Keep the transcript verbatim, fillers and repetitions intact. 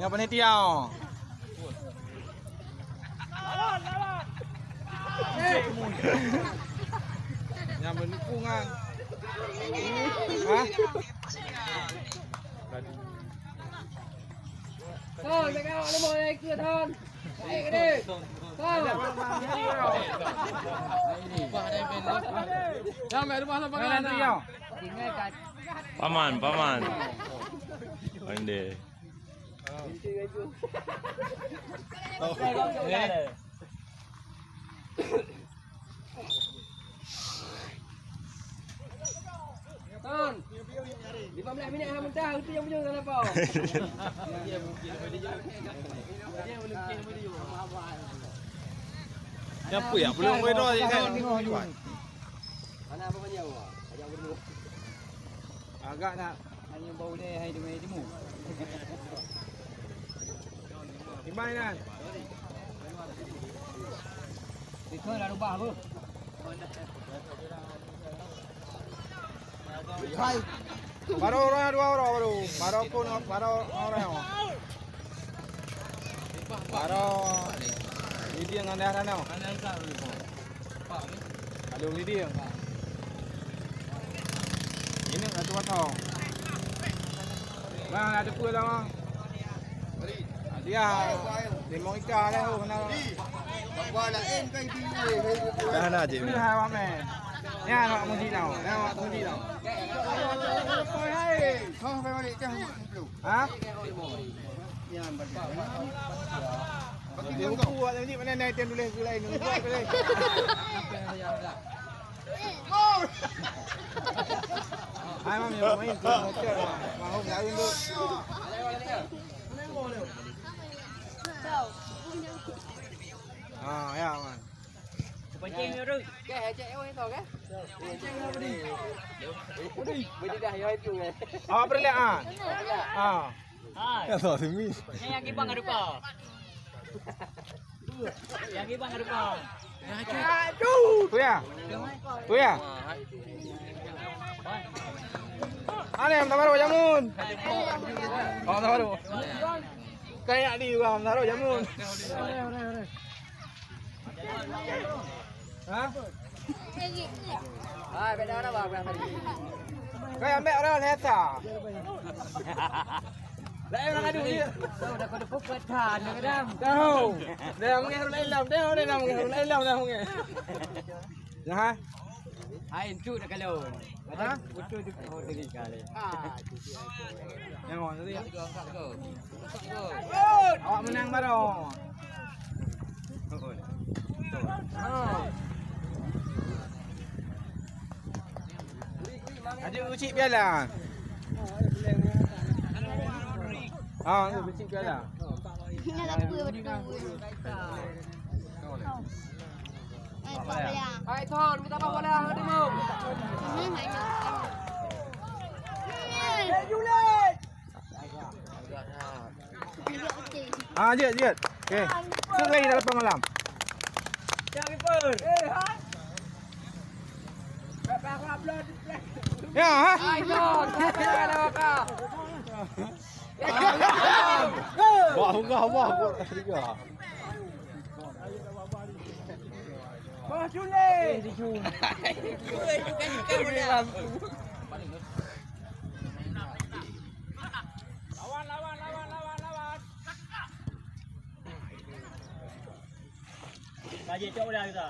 Nyoe panitia. Nyang beulikungan. Hah? Ton, tak kawak lemah yang ikut, Ton. Baik ke dia? Ton. Jangan main rumah lapangan. Paman, paman. Pandai. Ton, lima belas minit hana muntah, itu yang punya hana apa. Siapa ya? Belum berdoa je kan? Mana apa banyak awak? Banyak berdoa. Agak nak hanya bau dia hai demi timu. Ibai nan. Itu dah rubah apa? Hai. Baru orang dua orang baru. Baru pun baru orang. Baru. Ini dia ngan dah sana. Aduh, ni dia. Ini nak tu atau? Bang, ada dua lah, bang. Dia limong ika dah tu kena. Dah nak cik. Ni hai awak meh. Ni awak muji tau. Ni awak muji tau. Hai. Kau sampai balik dah. Ha? Dia buku awak tadi mana naik tem tulis ke lain. Hai mam yang main tu. Mau lain tu. Ah, ya man. Pancing dulu. Okey, cek awak itu ke? Boleh dah ya itu ke? Ah, pernah ah. Ah. Hai. Ya, sorry, Miss. Ni yang gibang ada kau. Yang gibang ada kau. Tu ya. Tu ya. Ada yang baru jamun. Oh, baru. Kayak di orang baru jamun. Ha? Ah, beda orang bang tadi. Kau yang ambil orang lesa. Lain orang adu dia. Tahu dah kau dah pukul tan dah kadang. Tahu. Dah mengakhir lain lam, dah dah mengakhir lain lam dah mengakhir. Nah. Hai, entuk dah kalau. Ha? Betul tu. Oh, tadi kali. Ah, tu dia. Yang mana tadi? Awak menang baru. Ada ucik piala. Ha, ada ucik piala. Ini ada dua betul. Hai, Thon, kita bawa bola, ada mau. Ah, jeuet, jeuet. Okey. Sering dah lepas malam. Ya, ha? Hai, Thon. Bak bunga, bak bunga. Bos Juli. Lawan, lawan, lawan, lawan, lawan. Lagi cok dah kita.